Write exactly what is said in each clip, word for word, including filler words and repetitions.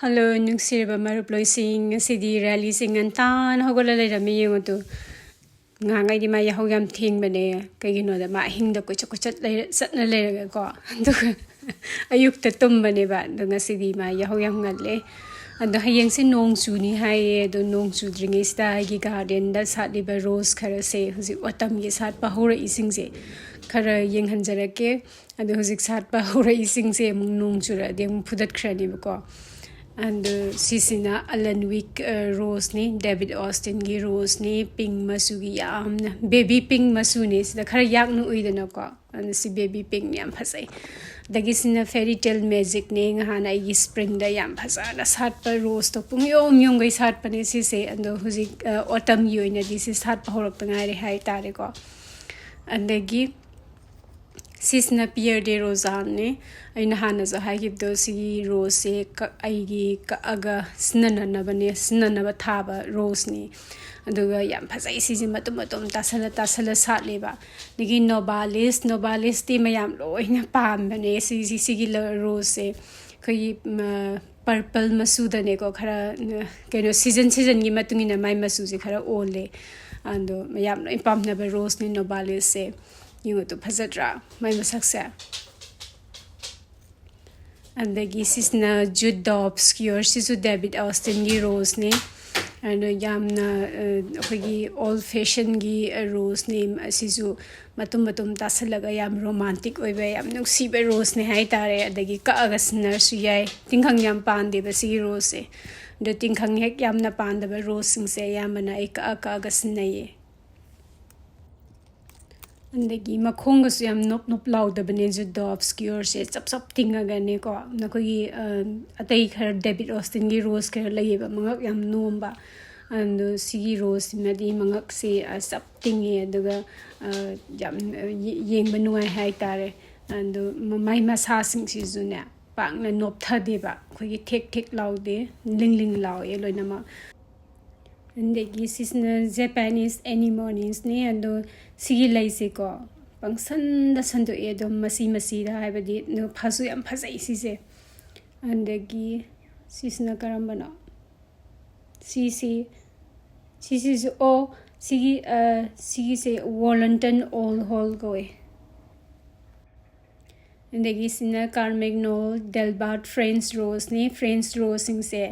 Hello, ꯅꯨꯡꯁꯤꯔꯕ ꯃꯔꯨꯞ ꯂꯣꯏꯁꯤꯡ, ꯉꯁꯤꯗꯤ ꯔꯥꯂꯤꯁꯦ ꯉꯟꯇꯥꯅ ꯍꯧꯒꯠꯂ ꯂꯩꯔꯝꯃꯤ꯫ ꯌꯦꯡꯉꯨ ꯇꯨ, ꯉꯍꯥꯟꯉꯩꯗꯤ ꯃꯥ ꯌꯥꯍꯧ ꯌꯥꯝ ꯊꯦꯡꯕꯅꯦ꯫ ꯀꯩꯒꯤꯅꯣꯗ, ꯃꯥ ꯑꯍꯤꯡꯗ ꯀꯣꯏꯆꯠ ꯀꯣꯏꯆꯠ ꯂꯩꯔ-, ꯆꯠꯅ ꯂꯩꯔꯒꯀꯣ, ꯑꯗꯨꯒ ꯑꯌꯨꯛꯇ ꯇꯨꯝꯕꯅꯦꯕ꯫ ꯑꯗꯣ ꯉꯁꯤꯗꯤ ꯃꯥ ꯌꯥꯍꯧ ꯌꯥꯝ ꯉꯜꯂꯦ꯫ ꯑꯗꯣ ꯍꯌꯦꯡꯁꯦ ꯅꯣꯡ ꯆꯨꯅꯤ ꯍꯥꯏꯌꯦ꯫ ꯑꯗꯣ ꯅꯣꯡ ꯆꯨꯗ꯭ꯔꯤꯉꯩꯁꯤꯗ ꯑꯩꯒꯤ ꯒꯥꯔꯗꯦꯟꯗ ꯁꯥꯠꯂꯤꯕ ꯔꯣꯁ ꯈꯔꯁꯦ, ꯍꯧꯖꯤꯛ autumnꯒꯤ ꯁꯥꯠꯄ ꯍꯧꯔꯛꯏꯁꯤꯡꯁꯦ, ꯈꯔ ꯌꯦꯡꯍꯟꯖꯔꯛꯀꯦ꯫ ꯑꯗꯣ ꯍꯧꯖꯤꯛ ꯁꯥꯠꯄ ꯍꯧꯔꯛꯏꯁꯤꯡꯁꯦ ꯑꯃꯨꯛ ꯅꯣꯡ ꯆꯨꯔꯛꯑꯗꯤ ꯑꯃꯨꯛ ꯐꯨꯗꯠꯈ꯭ꯔꯅꯦꯕꯀꯣ꯫ ꯑꯗꯣ ꯁꯤꯁꯤꯅ ꯑꯂꯟ ꯋꯤꯛ, ꯑ, ꯔꯣꯁꯅꯤ, ꯗꯦꯕꯤꯠ ꯑꯣꯁꯇꯤꯟꯒꯤ ꯔꯣꯁꯅꯤ, ꯄꯤꯡ ꯃꯆꯨꯒꯤ, ꯌꯥꯝꯅ baby pink ꯃꯆꯨꯅꯤ꯫ ꯁꯤꯗ ꯈꯔ ꯌꯥꯛꯅ ꯎꯏꯗꯅꯀꯣ, ꯑꯗꯣ ꯁꯤ baby pink ꯌꯥꯝ ꯐꯖꯩ꯫ ꯑꯗꯒꯤ ꯁꯤꯅ Fairy Tale Magicꯅꯦ, ꯉꯍꯥꯟ ꯑꯩꯒꯤ springꯗ ꯌꯥꯝ ꯐꯖꯅ ꯁꯥꯠꯄ ꯔꯣꯁꯇꯣ, ꯄꯨꯡꯌꯣꯝ ꯌꯣꯝꯒꯩ ꯁꯥꯠꯄꯅꯦ ꯁꯤꯁꯦ꯫ ꯑꯗꯣ ꯍꯧꯖꯤꯛ, ꯑ, autumnꯒꯤ ꯑꯣꯏꯅꯗꯤ ꯁꯤ ꯁꯥꯠꯄ ꯍꯧꯔꯛꯇ ꯉꯥꯏꯔꯤ ꯍꯥꯏꯇꯥꯔꯦꯀꯣ꯫ ꯑꯗꯒꯤ ꯁꯤꯁꯤꯅ Pierre de Rosanneꯅꯦ꯫ ꯑꯩꯅ ꯍꯥꯟꯅꯁꯨ ꯍꯥꯏꯈꯤꯕꯗꯣ, ꯁꯤꯒꯤ ꯔꯣꯁꯁꯦ ꯀ-, ꯑꯩꯒꯤ ꯀꯛꯑꯒ ꯁꯤꯖꯤꯟꯅꯅꯕꯅꯦ, ꯁꯤꯖꯤꯟꯅꯅꯕ ꯊꯥꯕ ꯔꯣꯁꯅꯤ꯫ ꯑꯗꯨꯒ ꯌꯥꯝ ꯐꯖꯩ, ꯁꯤꯁꯦ ꯃꯇꯨꯝ ꯃꯇꯨꯝ ꯇꯥꯁꯜꯂ ꯇꯥꯁꯜꯂ ꯁꯥꯠꯂꯦꯕ꯫ ꯑꯗꯒꯤ Nobilis, Nobilisꯇꯤ ꯃꯌꯥꯝ ꯂꯣꯏꯅ ꯄꯥꯝꯕꯅꯦ꯫ ꯁꯤ-, ꯁꯤ-, ꯁꯤꯒꯤ ꯂ-, ꯔꯣꯁꯁꯦ ꯑꯩꯈꯣꯏꯒꯤ, ꯃ, purple ꯃꯆꯨꯗꯅꯦꯀꯣ, ꯈꯔ, ꯅ-, ꯀꯩꯅꯣ, season seasonꯒꯤ ꯃꯇꯨꯡ ꯏꯟꯅ ꯃꯥꯏ ꯃꯆꯨꯁꯦ ꯈꯔ ꯑꯣꯜꯂꯦ꯫ ꯑꯗꯣ ꯃꯌꯥꯝ ꯂꯣꯏ ꯄꯥꯝꯅꯕ ꯔꯣꯁꯅꯦ Nobilisꯁꯦ꯫ ꯌꯦꯡꯉꯨ ꯇꯨ, ꯐꯖꯗ꯭ꯔꯥ ꯃꯥꯏ ꯃꯁꯛꯁꯦ? ꯑꯗꯒꯤ ꯁꯤꯁꯤꯅ Jute d'Obscur, ꯁꯤꯁꯨ ꯗꯦꯕꯤꯠ ꯑꯣꯁꯇꯤꯟꯒꯤ ꯔꯣꯁꯅꯦ꯫ ꯑꯗꯣ ꯌꯥꯝꯅ, ꯑ, ꯑꯩꯈꯣꯏꯒꯤ old fashionꯒꯤ, ꯑ, ꯔꯣꯁꯅꯦ꯫ ꯑꯁꯤꯁꯨ ꯃꯇꯨꯝ ꯃꯇꯨꯝ ꯇꯥꯁꯜꯂꯒ ꯌꯥꯝ romantic ꯑꯣꯏꯕ, ꯌꯥꯝ ꯅꯨꯡꯁꯤꯕ ꯔꯣꯁꯅꯦ ꯍꯥꯏꯇꯥꯔꯦ꯫ ꯑꯗꯒꯤ ꯀꯛꯑꯒ ꯁꯤꯖꯤꯟꯅꯔꯁꯨ ꯌꯥꯏ꯫ ꯇꯤꯡꯈꯪ ꯌꯥꯝ ꯄꯥꯟꯗꯦꯕ ꯁꯤꯒꯤ ꯔꯣꯁꯁꯦ꯫ ꯑꯗꯣ ꯇꯤꯡꯈꯪ ꯍꯦꯛ ꯌꯥꯝꯅ ꯄꯥꯟꯗꯕ ꯔꯣꯁꯁꯤꯡꯁꯦ ꯑꯌꯥꯝꯕꯅ ꯑꯩ ꯀꯛꯑ ꯀꯛꯑꯒ ꯁꯤꯖꯤꯟꯅꯩꯌꯦ꯫ ꯑꯗꯒꯤ ꯃꯈꯣꯡꯒꯁꯨ ꯌꯥꯝ ꯅꯣꯞ ꯅꯣꯞ ꯂꯥꯎꯗꯕꯅꯦ Jute d'Obscurꯁꯦ, ꯆꯞ ꯆꯞ ꯇꯤꯡꯉꯒꯅꯦꯀꯣ꯫ ꯅꯈꯣꯏꯒꯤ, ꯑ, ꯑꯇꯩ ꯈꯔ ꯗꯦꯕꯤꯠ ꯑꯣꯁꯇꯤꯟꯒꯤ ꯔꯣꯁ ꯈꯔ ꯂꯩꯌꯦꯕ, ꯃꯉꯛ ꯌꯥꯝ ꯅꯣꯝꯕ꯫ ꯑꯗꯣ ꯁꯤꯒꯤ ꯔꯣꯁꯁꯤꯃꯗꯤ ꯃꯉꯛꯁꯦ, ꯑ, ꯆꯞ ꯇꯤꯡꯉꯦ, ꯑꯗꯨꯒ, ꯑ, ꯌꯥꯝ, ꯑ, ꯌꯦ-, ꯌꯦꯡꯕ ꯅꯨꯡꯉꯥꯏ ꯍꯥꯏꯇꯥꯔꯦ꯫ ꯑꯗꯣ ꯃ-, ꯃꯥꯏ ꯃꯁꯥꯁꯤꯡꯁꯤꯁꯨꯅꯦ, ꯄꯥꯛꯅ ꯅꯣꯞꯊꯗꯦꯕ, ꯑꯩꯈꯣꯏꯒꯤ ꯊꯦꯛ ꯊꯦꯛ ꯂꯥꯎꯗꯦ, ꯂꯤꯡ ꯂꯤꯡ ꯂꯥꯎꯋꯦ ꯂꯣꯏꯅꯃꯛ꯫ ꯑꯗꯒꯤ ꯁꯤꯁꯤꯅ Japanese Anemonesꯅꯦ꯫ ꯑꯗꯣ ꯁꯤꯒꯤ ꯂꯩꯁꯦꯀꯣ, ꯄꯪꯁꯟꯗ ꯁꯟꯗꯣꯛꯑꯦ ꯑꯗꯨꯝ ꯃꯆꯤ ꯃꯆꯤꯗ, ꯍꯥꯏꯕꯗꯤ, ꯑꯗꯣ ꯐꯁꯨ ꯌꯥꯝ ꯐꯖꯩ ꯁꯤꯁꯦ꯫ ꯑꯗꯒꯤ ꯁꯤꯁꯤꯅ ꯀꯔꯝꯕꯅꯣ? ꯁꯤꯁꯤ ꯁꯤꯁꯤꯁꯨ ꯑꯣ ꯁꯤꯒꯤ ꯁꯤꯒꯤꯁꯦ Woollerton Old Hall ꯀꯧꯋꯦ꯫ ꯑꯗꯒꯤ ꯁꯤꯅ Carmagnole d'Albâtre French Roseꯅꯤ꯫ French Roseꯁꯤꯡꯁꯦ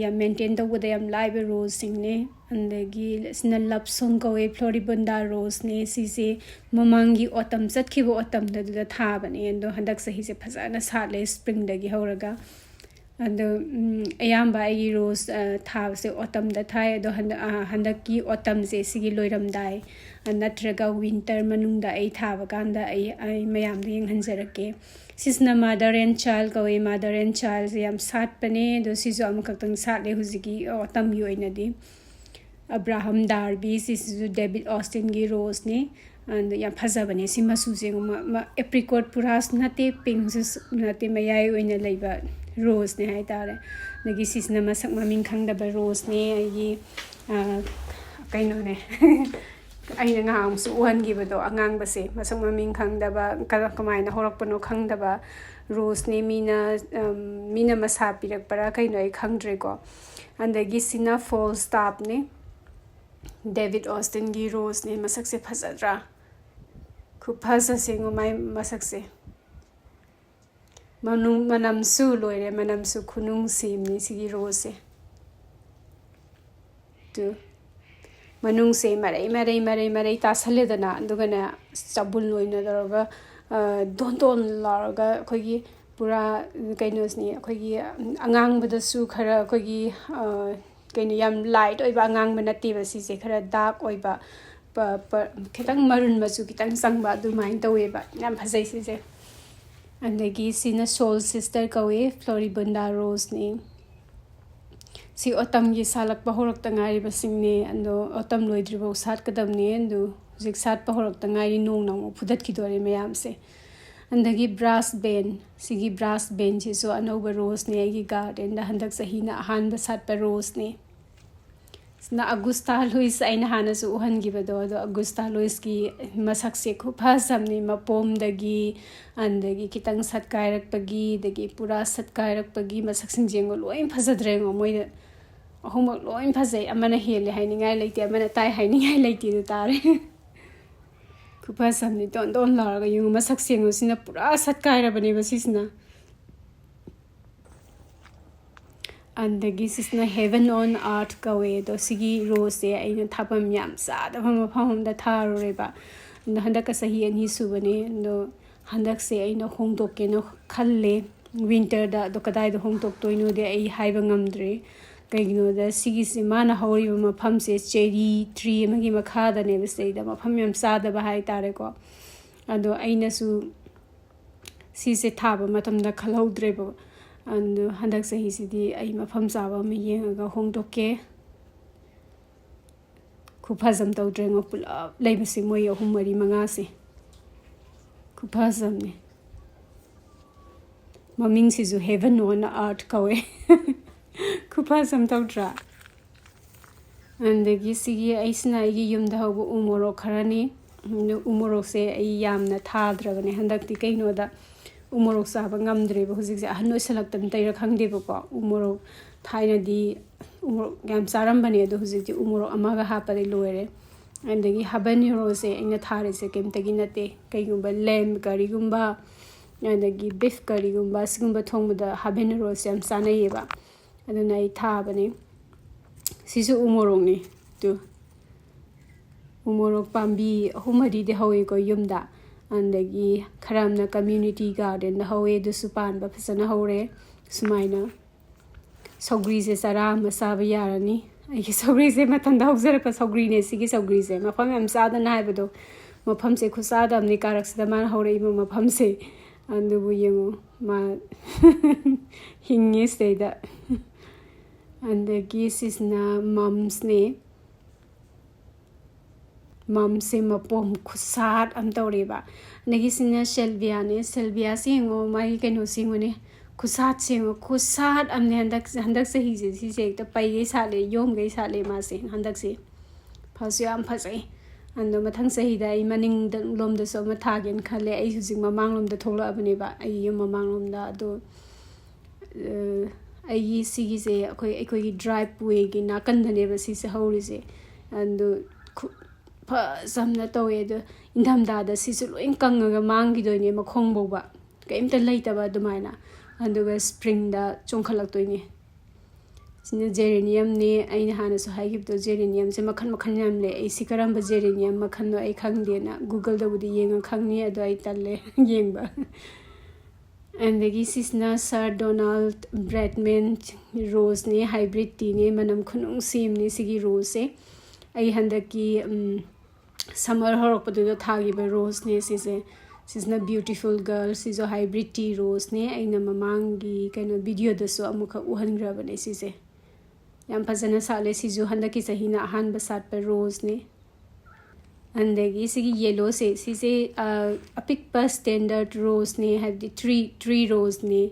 ꯌꯥꯝ maintain ꯇꯧꯕꯗ ꯌꯥꯝ ꯂꯥꯏꯕ roseꯁꯤꯡꯅꯦ꯫ ꯑꯗꯒꯤ ꯁꯤꯅ Love Song ꯀꯧꯋꯦ, Floribunda Roseꯅꯦ꯫ ꯁꯤꯁꯦ ꯃꯃꯥꯡꯒꯤ autumn, ꯆꯠꯈꯤꯕ autumnꯗ ꯑꯗꯨꯗ ꯊꯥꯕꯅꯦ꯫ ꯑꯗꯣ ꯍꯟꯗꯛ ꯆꯍꯤꯁꯦ ꯐꯖꯅ ꯁꯥꯠꯂꯦ springꯗꯒꯤ ꯍꯧꯔꯒ꯫ ꯑꯗꯣ ꯑꯌꯥꯝꯕ ꯑꯩꯒꯤ rose ꯊꯥꯕꯁꯦ autumnꯗ ꯊꯥꯏ꯫ ꯑꯗꯣ ꯍꯟꯗꯛ ꯍꯟꯗꯛꯀꯤ autumnꯁꯦ ꯁꯤꯒꯤ ꯂꯣꯏꯔꯝꯗꯥꯏ ꯅꯠꯇ꯭ꯔꯒ winter ꯃꯅꯨꯡꯗ ꯑꯩ ꯊꯥꯕ ꯀꯥꯟꯗ ꯑꯩ ꯑꯩ ꯃꯌꯥꯝꯗ ꯌꯦꯡꯍꯟꯖꯔꯛꯀꯦ꯫ ꯁꯤꯁꯤꯅ Mother and Child ꯀꯧꯋꯦ꯫ Mother and Childꯁꯦ ꯌꯥꯝ ꯁꯥꯠꯄꯅꯦ꯫ ꯑꯗꯣ ꯁꯤꯁꯨ ꯑꯃꯈꯛꯇꯪ ꯁꯥꯠꯂꯦ ꯍꯧꯖꯤꯛꯀꯤ autumnꯒꯤ ꯑꯣꯏꯅꯗꯤ꯫ Abraham Darby, ꯁꯤꯁꯤꯁꯨ David Austinꯒꯤ roseꯅꯤ꯫ ꯑꯗꯣ ꯌꯥꯝ ꯐꯖꯕꯅꯦ ꯁꯤ ꯃꯆꯨꯁꯦ꯫ Apricot ꯄꯨꯔꯥꯁꯨ ꯅꯠꯇꯦ, pinkꯁꯨ ꯅꯠꯇꯦ, ꯃꯌꯥꯏ ꯑꯣꯏꯅ ꯂꯩꯕ roseꯅꯦ ꯍꯥꯏꯇꯥꯔꯦ꯫ ꯑꯗꯒꯤ ꯁꯤꯁꯤꯅ ꯃꯁꯛ ꯃꯃꯤꯡ ꯈꯪꯗꯕ roseꯅꯦ꯫ ꯑꯩꯒꯤ ꯀꯩꯅꯣꯅꯦ, ꯑꯩꯅ ꯉꯍꯥꯟꯃꯨꯛꯁꯨ ꯎꯍꯟꯈꯤꯕꯗꯣ, ꯑꯉꯥꯡꯕꯁꯦ, ꯃꯁꯛ ꯃꯃꯤꯡ ꯈꯪꯗꯕ, ꯀꯃꯥꯏꯅ ꯍꯧꯔꯛꯄꯅꯣ ꯈꯪꯗꯕ roseꯅꯦ꯫ ꯃꯤꯅ ꯃꯤꯅ ꯃꯁꯥ ꯄꯤꯔꯛꯄꯔꯥ ꯀꯩꯅꯣ ꯑꯩ ꯈꯪꯗ꯭ꯔꯦꯀꯣ꯫ ꯑꯗꯒꯤ ꯁꯤꯅ Falstaffꯅꯦ꯫ David Austinꯒꯤ roseꯅꯦ꯫ ꯃꯁꯛꯁꯦ ꯐꯖꯗ꯭ꯔꯥ? ꯈꯨꯐꯖꯁꯦ ꯌꯦꯡꯉꯣ ꯃꯥꯏ ꯃꯁꯛꯁꯦ꯫ ꯃꯅꯨꯡ ꯃꯅꯝꯁꯨ ꯂꯣꯏꯔꯦ, ꯃꯅꯝꯁꯨ ꯈꯨꯅꯨꯡꯁꯤꯝꯅꯤ ꯁꯤꯒꯤ roseꯁꯦ꯫ ꯇꯨ, ꯃꯅꯨꯡꯁꯦ ꯃꯔꯩ ꯃꯔꯩ ꯃꯔꯩ ꯃꯔꯩ ꯇꯥꯁꯜꯂꯦꯗꯅ, ꯑꯗꯨꯒꯅꯦ ꯆꯕꯨꯜ ꯑꯣꯏꯅ ꯇꯧꯔꯒ ꯗꯣꯟ ꯗꯣꯟ ꯂꯥꯎꯔꯒ ꯑꯩꯈꯣꯏꯒꯤ ꯄꯨꯔꯥ ꯀꯩꯅꯣꯁꯤꯅꯤ꯫ ꯑꯩꯈꯣꯏꯒꯤ ꯑꯉꯥꯡꯕꯗꯁꯨ ꯈꯔ ꯑꯩꯈꯣꯏꯒꯤ ꯀꯩꯅꯣ, ꯌꯥꯝ light ꯑꯣꯏꯕ ꯑꯉꯥꯡꯕ ꯅꯠꯇꯦꯕ ꯁꯤꯁꯦ, ꯈꯔ dark ꯑꯣꯏꯕ, ꯈꯤꯇꯪ maroon ꯃꯆꯨ ꯈꯤꯇꯪ ꯆꯪꯕ ꯑꯗꯨꯃꯥꯏꯅ ꯇꯧꯋꯦꯕ꯫ ꯌꯥꯝ ꯐꯖꯩ ꯁꯤꯁꯦ꯫ ꯑꯗꯒꯤ ꯁꯤꯅ Soul Sister ꯀꯧꯋꯦ, Floribunda roseꯅꯤ꯫ ꯁꯤ autumnꯒꯤ ꯁꯥꯠꯂꯛꯄ ꯍꯧꯔꯛꯇ ꯉꯥꯏꯔꯤꯕꯁꯤꯡꯅꯦ꯫ ꯑꯗꯣ autumn ꯂꯣꯏꯗ꯭ꯔꯤꯐꯥꯎ ꯁꯥꯠꯀꯗꯕꯅꯦ꯫ ꯑꯗꯨ ꯍꯧꯖꯤꯛ ꯁꯥꯠꯄ ꯍꯧꯔꯛꯇ ꯉꯥꯏꯔꯤ, ꯅꯣꯡꯅ ꯑꯃꯨꯛ ꯐꯨꯗꯠꯈꯤꯗꯣꯔꯦ ꯃꯌꯥꯝꯁꯦ꯫ ꯑꯗꯒꯤ Brassband, ꯁꯤꯒꯤ Brassbandꯁꯤꯁꯨ ꯑꯅꯧꯕ roseꯅꯦ꯫ ꯑꯩꯒꯤ gardenꯗ ꯍꯟꯗꯛ ꯆꯍꯤꯅ ꯑꯍꯥꯟꯕ ꯁꯥꯠꯄ roseꯅꯦ꯫ ꯁꯤꯅ ꯑꯒꯨꯁꯇꯥ ꯂꯨꯏꯁ, ꯑꯩꯅ ꯍꯥꯟꯅꯁꯨ ꯎꯍꯟꯈꯤꯕꯗꯣ, ꯑꯗꯣ ꯑꯒꯨꯁꯇꯥ ꯂꯨꯏꯁꯀꯤ ꯃꯁꯛꯁꯦ ꯈꯨꯐꯖꯕꯅꯤ꯫ ꯃꯄꯣꯝꯗꯒꯤ, ꯑꯗꯒꯤ ꯈꯤꯇꯪ ꯁꯠꯀꯥꯏꯔꯛꯄꯒꯤ, ꯑꯗꯒꯤ ꯄꯨꯔꯥ ꯁꯠꯀꯥꯏꯔꯛꯄꯒꯤ ꯃꯁꯛꯁꯤꯡꯁꯦ ꯌꯦꯡꯉꯣ, ꯂꯣꯏ ꯐꯖꯗ꯭ꯔꯦ ꯌꯦꯡꯉꯣ꯫ ꯃꯣꯏꯗ ꯑꯍꯨꯝꯃꯛ ꯂꯣꯏ ꯐꯖꯩ꯫ ꯑꯃꯅ ꯍꯦꯜꯂꯦ ꯍꯥꯏꯅꯤꯡꯉꯥꯏ ꯂꯩꯇꯦ, ꯑꯃꯅ ꯇꯥꯏ ꯍꯥꯏꯅꯤꯡꯉꯥꯏ ꯂꯩꯇꯦ ꯑꯗꯨ ꯇꯥꯔꯦ꯫ ꯈꯨꯐꯖ ꯑꯃꯅꯤ, ꯗꯣꯟ ꯗꯣꯟ ꯂꯥꯎꯔꯒ ꯌꯦꯡꯉꯨ꯫ ꯃꯁꯛ ꯁꯦꯡꯉꯨ, ꯁꯤꯅ ꯄꯨꯔꯥ ꯁꯠꯀꯥꯏꯔꯕꯅꯦꯕ ꯁꯤꯁꯤꯅ꯫ ꯑꯗꯒꯤ ꯁꯤꯁꯤꯅ Heaven on Earth ꯀꯧꯋꯦ꯫ ꯑꯗꯣ ꯁꯤꯒꯤ ꯔꯣꯁꯁꯦ ꯑꯩꯅ ꯊꯥꯐꯝ ꯌꯥꯝ ꯆꯥꯗꯕ ꯃꯐꯝ ꯑꯃꯗ ꯊꯥꯔꯨꯔꯦꯕ꯫ ꯑꯗꯣ ꯍꯟꯗꯛꯀ ꯆꯍꯤ ꯑꯅꯤ ꯁꯨꯕꯅꯦ꯫ ꯑꯗꯣ ꯍꯟꯗꯛꯁꯦ ꯑꯩꯅ ꯍꯣꯡꯗꯣꯛꯀꯦꯅ ꯈꯜꯂꯦ꯫ ꯋꯤꯟꯇꯔꯗ꯫ ꯑꯗꯣ ꯀꯗꯥꯏꯗ ꯍꯣꯡꯗꯣꯛꯇꯣꯏꯅꯣꯗꯤ ꯑꯩ ꯍꯥꯏꯕ ꯉꯝꯗ꯭ꯔꯤ꯫ ꯀꯩꯒꯤꯅꯣꯗ ꯁꯤꯒꯤꯁꯦ, ꯃꯥꯅ ꯍꯧꯔꯤꯕ ꯃꯐꯝꯁꯦ ꯆꯦꯔꯤ ꯇ꯭ꯔꯤ ꯑꯃꯒꯤ ꯃꯈꯥꯗꯅꯦꯕ, ꯁꯤꯗꯩꯗ ꯃꯐꯝ ꯌꯥꯝ ꯆꯥꯗꯕ ꯍꯥꯏꯇꯥꯔꯦꯀꯣ꯫ ꯑꯗꯣ ꯑꯩꯅꯁꯨ ꯁꯤꯁꯦ ꯊꯥꯕ ꯃꯇꯝꯗ ꯈꯜꯍꯧꯗ꯭ꯔꯦꯕ꯫ ꯑꯗꯣ ꯍꯟꯗꯛ ꯆꯍꯤꯁꯤꯗꯤ ꯑꯩ ꯃꯐꯝ ꯆꯥꯕ ꯑꯃ ꯌꯦꯡꯉꯒ ꯍꯣꯡꯗꯣꯛꯀꯦ꯫ ꯈꯨꯐꯖ ꯑꯃ ꯇꯧꯗ꯭ꯔꯦꯉꯣ, ꯄꯨꯂꯞ ꯂꯩꯕꯁꯦ, ꯃꯣꯏ ꯑꯍꯨꯝ, ꯃꯔꯤ, ꯃꯉꯥꯁꯦ ꯈꯨꯐꯖ ꯑꯃꯅꯦ꯫ ꯃꯃꯤꯡꯁꯤꯁꯨ Heaven on Earth ꯀꯧꯋꯦ꯫ ꯈꯨꯐꯖ ꯑꯃ ꯇꯧꯗ꯭ꯔꯥ? ꯑꯗꯒꯤ ꯁꯤꯒꯤ, ꯑꯩꯁꯤꯅ ꯑꯩꯒꯤ ꯌꯨꯝꯗ ꯍꯧꯕ ꯎ ꯃꯣꯔꯣꯛ ꯈꯔꯅꯤ꯫ ꯑꯗꯨ ꯎ ꯃꯣꯔꯣꯛꯁꯦ ꯑꯩ ꯌꯥꯝꯅ ꯊꯥꯗ꯭ꯔꯕꯅꯦ ꯍꯟꯗꯛꯇꯤ꯫ ꯀꯩꯅꯣꯗ ꯎ ꯃꯣꯔꯣꯛ ꯆꯥꯕ ꯉꯝꯗ꯭ꯔꯦꯕ ꯍꯧꯖꯤꯛꯁꯦ, ꯑꯍꯟ ꯑꯣꯏꯁꯜꯂꯛꯇꯕꯅ ꯇꯩꯔ ꯈꯪꯗꯦꯕꯀꯣ꯫ ꯎ ꯃꯣꯔꯣꯛ ꯊꯥꯏꯅꯗꯤ ꯎ ꯃꯣꯔꯣꯛ ꯌꯥꯝ ꯆꯥꯔꯝꯕꯅꯦ, ꯑꯗꯣ ꯍꯧꯖꯤꯛꯇꯤ ꯎ ꯃꯣꯔꯣꯛ ꯑꯃꯒ ꯍꯥꯞꯄꯗꯤ ꯂꯣꯏꯔꯦ꯫ ꯑꯗꯒꯤ ꯍꯥꯕꯅꯦꯔꯣꯁꯦ ꯑꯩꯅ ꯊꯥꯔꯤꯁꯦ ꯀꯩꯝꯇꯒꯤ ꯅꯠꯇꯦ꯫ ꯀꯩꯒꯨꯝꯕ lamb curryꯒꯨꯝꯕ, ꯑꯗꯒꯤ beef curryꯒꯨꯝꯕ, ꯁꯤꯒꯨꯝꯕ ꯊꯣꯡꯕꯗ ꯍꯥꯕꯅꯦꯔꯣꯁꯦ ꯌꯥꯝ ꯆꯥꯅꯩꯌꯦꯕ꯫ ꯑꯗꯨꯅ ꯑꯩ ꯊꯥꯕꯅꯦ꯫ ꯁꯤꯁꯨ ꯎ ꯃꯣꯔꯣꯛꯅꯤ꯫ ꯇꯨ, ꯎ ꯃꯣꯔꯣꯛ ꯄꯥꯝꯕꯤ ꯑꯍꯨꯝ ꯃꯔꯤꯗꯤ ꯍꯧꯋꯤꯀꯣ ꯌꯨꯝꯗ꯫ ꯑꯗꯒꯤ ꯈꯔ ꯑꯃꯅ community gardenꯗ ꯍꯧꯋꯦ, ꯑꯗꯨꯁꯨ ꯄꯥꯟꯕ ꯐꯖꯅ ꯍꯧꯔꯦ꯫ ꯁꯨꯃꯥꯏꯅ ꯁꯧꯒ꯭ꯔꯤꯁꯦ ꯆꯔꯥ ꯑꯃ ꯆꯥꯕ ꯌꯥꯔꯅꯤ꯫ ꯑꯩꯒꯤ ꯁꯧꯒ꯭ꯔꯤꯁꯦ ꯃꯊꯟꯇ ꯍꯧꯖꯔꯛꯄ ꯁꯧꯒ꯭ꯔꯤꯅꯦ꯫ ꯁꯤꯒꯤ ꯁꯧꯒ꯭ꯔꯤꯁꯦ ꯃꯐꯝ ꯌꯥꯝ ꯆꯥꯗꯅ ꯍꯥꯏꯕꯗꯣ, ꯃꯐꯝꯁꯦ ꯈꯨꯆꯥꯗ ꯑꯃꯅꯤ ꯀꯥꯔꯛꯁꯤꯗ ꯃꯥꯅ ꯍꯧꯔꯛꯏꯕ ꯃꯐꯝꯁꯦ꯫ ꯑꯗꯨꯕꯨ ꯌꯦꯡꯉꯣ, ꯃꯥ ꯍꯤꯡꯉꯤ ꯁꯤꯗꯩꯗ꯫ ꯑꯗꯒꯤ ꯁꯤꯁꯤꯅ mumsꯅꯦ꯫ Mumsꯁꯦ ꯃꯄꯣꯝ ꯈꯨꯁꯥꯠ ꯑꯃ ꯇꯧꯔꯦꯕ꯫ ꯑꯗꯒꯤ ꯁꯤꯅ salviaꯅꯦ꯫ Salviaꯁꯦ ꯌꯦꯡꯉꯣ, ꯃꯥꯒꯤ ꯀꯩꯅꯣꯁꯦ ꯌꯦꯡꯉꯨꯅꯦ, ꯈꯨꯁꯥꯠꯁꯦ ꯌꯦꯡꯉꯣ, ꯈꯨꯁꯥꯠ ꯑꯃꯅꯦ ꯍꯟꯗꯛ, ꯍꯟꯗꯛ ꯆꯍꯤꯁꯦ꯫ ꯁꯤꯁꯦ ꯍꯦꯛꯇ ꯄꯩꯒꯩ ꯁꯥꯠꯂꯦ, ꯌꯣꯝꯒꯩ ꯁꯥꯠꯂꯦ ꯃꯥꯁꯦ ꯍꯟꯗꯛꯁꯦ꯫ ꯐꯁꯨ ꯌꯥꯝ ꯐꯖꯩ꯫ ꯑꯗꯣ ꯃꯊꯪ ꯆꯍꯤꯗ ꯑꯩ ꯃꯅꯤꯡꯗ ꯂꯣꯝꯗꯁꯨ ꯑꯃ ꯊꯥꯒꯦꯅ ꯈꯜꯂꯦ꯫ ꯑꯩ ꯍꯧꯖꯤꯛ ꯃꯃꯥꯡꯂꯣꯝꯗ ꯊꯣꯛꯂꯛꯑꯕꯅꯦꯕ, ꯑꯩꯒꯤ ꯌꯨꯝ ꯃꯃꯥꯡꯂꯣꯝꯗ꯫ ꯑꯗꯣ, ꯑ, ꯑꯩꯒꯤ ꯁꯤꯒꯤꯁꯦ ꯑꯩꯈꯣꯏ, ꯑꯩꯈꯣꯏꯒꯤ ꯗ꯭ꯔꯥꯏꯕ ꯋꯦꯒꯤ ꯅꯥꯀꯟꯗꯅꯦꯕ ꯁꯤꯁꯦ ꯍꯧꯔꯤꯁꯦ꯫ ꯑꯗꯣ ꯈꯨ-, ꯐꯖꯅ ꯇꯧꯋꯦ꯫ ꯑꯗꯣ ꯏꯪꯊꯝꯊꯥꯗ ꯁꯤꯁꯨ ꯂꯣꯏ ꯀꯪꯉꯒ ꯃꯥꯡꯈꯤꯗꯣꯏꯅꯦ, ꯃꯈꯣꯡ ꯐꯥꯎꯕ ꯀꯔꯤꯝꯇ ꯂꯩꯇꯕ ꯑꯗꯨꯃꯥꯏꯅ꯫ ꯑꯗꯨꯒ ꯁ꯭ꯄ꯭ꯔꯤꯡꯗ ꯆꯣꯡꯈꯠꯂꯛꯇꯣꯏꯅꯦ꯫ ꯁꯤꯅ ꯖꯦꯔꯦꯅꯤꯌꯝꯅꯦ꯫ ꯑꯩꯅ ꯍꯥꯟꯅꯁꯨ ꯍꯥꯏꯈꯤꯕꯗꯣ, ꯖꯦꯔꯦꯅꯤꯌꯝꯁꯦ ꯃꯈꯜ ꯃꯈꯜ ꯌꯥꯝ ꯂꯩ꯫ ꯑꯩ ꯁꯤ ꯀꯔꯝꯕ ꯖꯦꯔꯦꯅꯤꯌꯝ ꯃꯈꯜꯅꯣ ꯑꯩ ꯈꯪꯗꯦꯅ Google-ꯗꯕꯨꯗꯤ ꯌꯦꯡꯉ ꯈꯪꯅꯤ, ꯑꯗꯣ ꯑꯩ ꯇꯜꯂꯦ ꯌꯦꯡꯕ꯫ ꯑꯗꯒꯤ ꯁꯤꯁꯤꯅ Sir Donald Bradman ꯔꯣꯁꯅꯦ, ꯍꯥꯏꯕ꯭ꯔꯤꯠ ꯇꯤꯅꯦ, ꯃꯅꯝ ꯈꯨꯅꯨꯡꯁꯤ ꯑꯃꯅꯦ ꯁꯤꯒꯤ ꯔꯣꯁꯁꯦ꯫ ꯑꯩ ꯍꯟꯗꯛꯀꯤ, ꯎꯝ, ꯁꯝꯃꯔ ꯍꯧꯔꯛꯄꯗꯨꯗ ꯊꯥꯈꯤꯕ ꯔꯣꯁꯅꯦ ꯁꯤꯁꯦ꯫ ꯁꯤꯁꯤꯅ ꯕ꯭ꯌꯨꯇꯤꯐꯨꯜ ꯒꯔꯜ, ꯁꯤꯁꯨ ꯍꯥꯏꯕ꯭ꯔꯤꯠ ꯇꯤ ꯔꯣꯁꯅꯦ꯫ ꯑꯩꯅ ꯃꯃꯥꯡꯒꯤ ꯀꯩꯅꯣ ꯚꯤꯗꯤꯑꯣꯗꯁꯨ ꯑꯃꯨꯛꯈꯛ ꯎꯍꯟꯈ꯭ꯔꯕꯅꯦ ꯁꯤꯁꯦ꯫ ꯌꯥꯝ ꯐꯖꯅ ꯁꯥꯠꯂꯦ꯫ ꯁꯤꯁꯨ ꯍꯟꯗꯛꯀꯤ ꯆꯍꯤꯅ ꯑꯍꯥꯟꯕ ꯁꯥꯠꯄ ꯔꯣꯁꯅꯦ꯫ ꯑꯗꯒꯤ ꯁꯤꯒꯤ ꯌꯦꯂꯣꯁꯦ, ꯁꯤꯁꯦ, ꯑ, ꯑꯄꯤꯛꯄ ꯁ꯭ꯇꯦꯟꯗꯔꯠ ꯔꯣꯁꯅꯦ, ꯍꯥꯏꯕꯗꯤ ꯇ꯭ꯔꯤ, ꯇ꯭ꯔꯤ ꯔꯣꯁꯅꯦ꯫